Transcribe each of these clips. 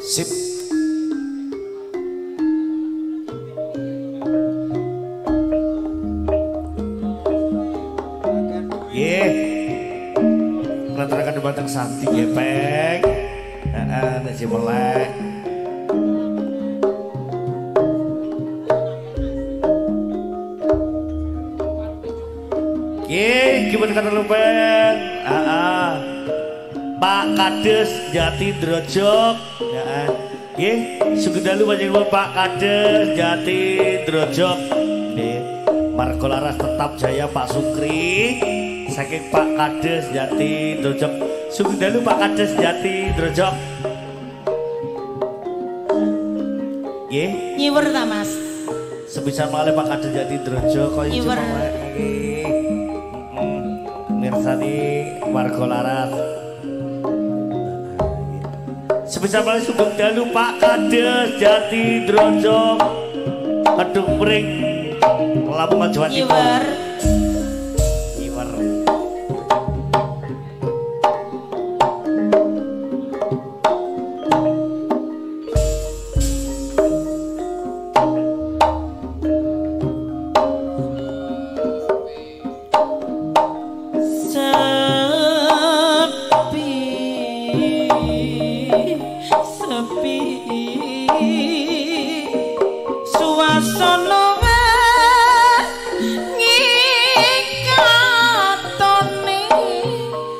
Sip. Nggih. Ngaturaken dumateng Santi Gepeng. Heeh, nek melek. Nggih, gimana kata lupen? Heeh. Pak Kades Jati Drojok. Heeh. Nggih, sugeng dalu panjenengan Pak Kades Jati Drojok. Nggih. Margo Laras tetap jaya Pak Sukri. Saking Pak Kades Jati Drojok. Sugeng dalu Pak Kades Jati Drojok. Nggih. Nyiwer ta, Mas? Sebisa malih Pak Kades Jati Drojok kaya nyiwer. Nggih. Mirsani warga Laras. Sebisa malih sugeng dalu Pak Kades Jati Drojok. Kedung Pring Lamongan Jawa Timur. Nyiwer. Nyiwer. Sepi sepi suasana ngikatone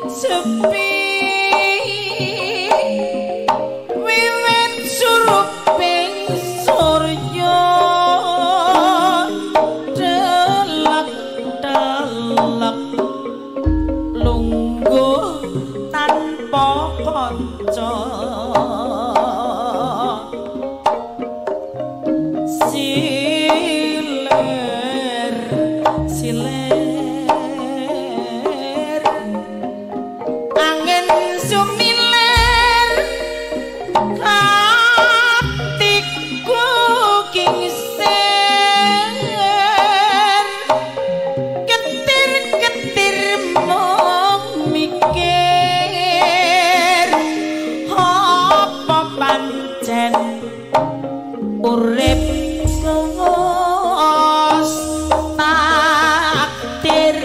sepi wiwit suruping surya delek delek lungguh tanpa kanca siler siler angin sumilir atiku kingsir ketir-ketir mung mikir apa pancen urip wis takdir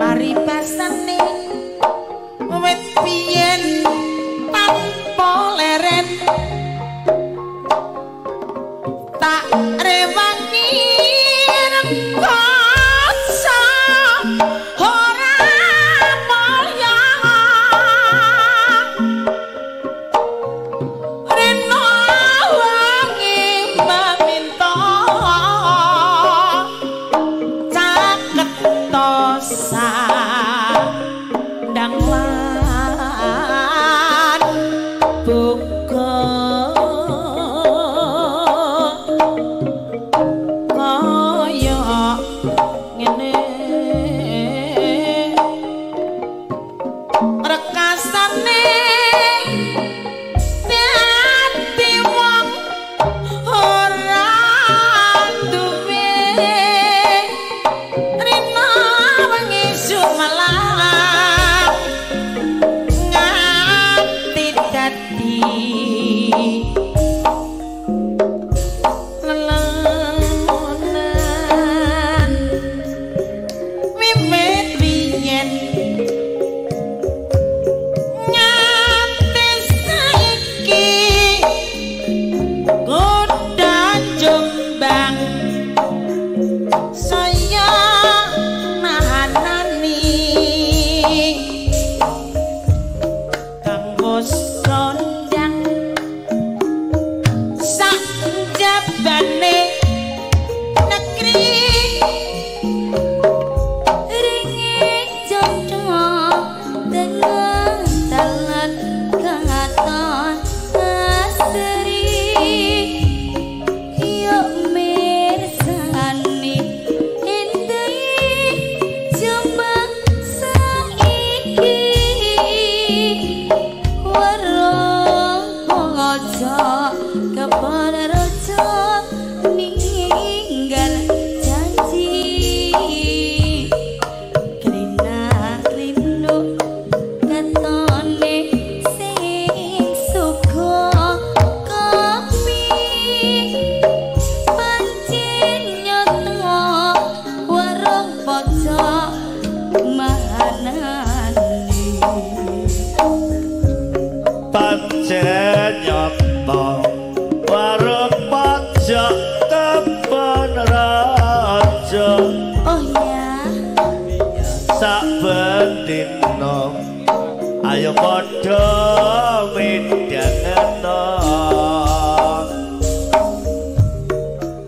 paribasane wit biyen tanpa leren tak rewangi rekoso ora mulya rena wangi maminta caket sandang lan buka kaya ngene rekasane dadi wong ora duwe rina wengi sumelang nganti dadi lelamunan wiwit biyen nganti saiki godha Jombang saya nahanani kang wis kondang pancen nyata warung pojok kebon raja. Oh ya, saben dina ayo padha midhangeta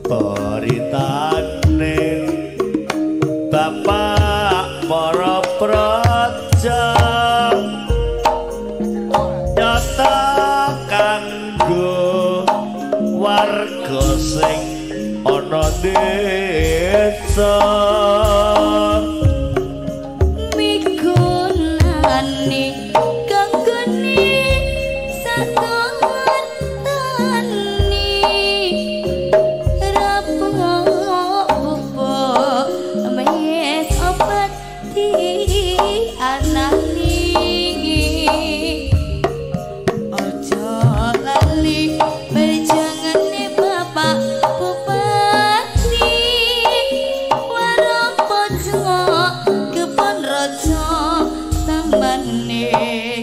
beritane bapak para praja nyata kanggo warga sing ana desa. Migunani kanggone saton tani rabuk bubuk mes obat di anani. Ojo lali berjangane bapak bupati warung pojok kebon raja tambane.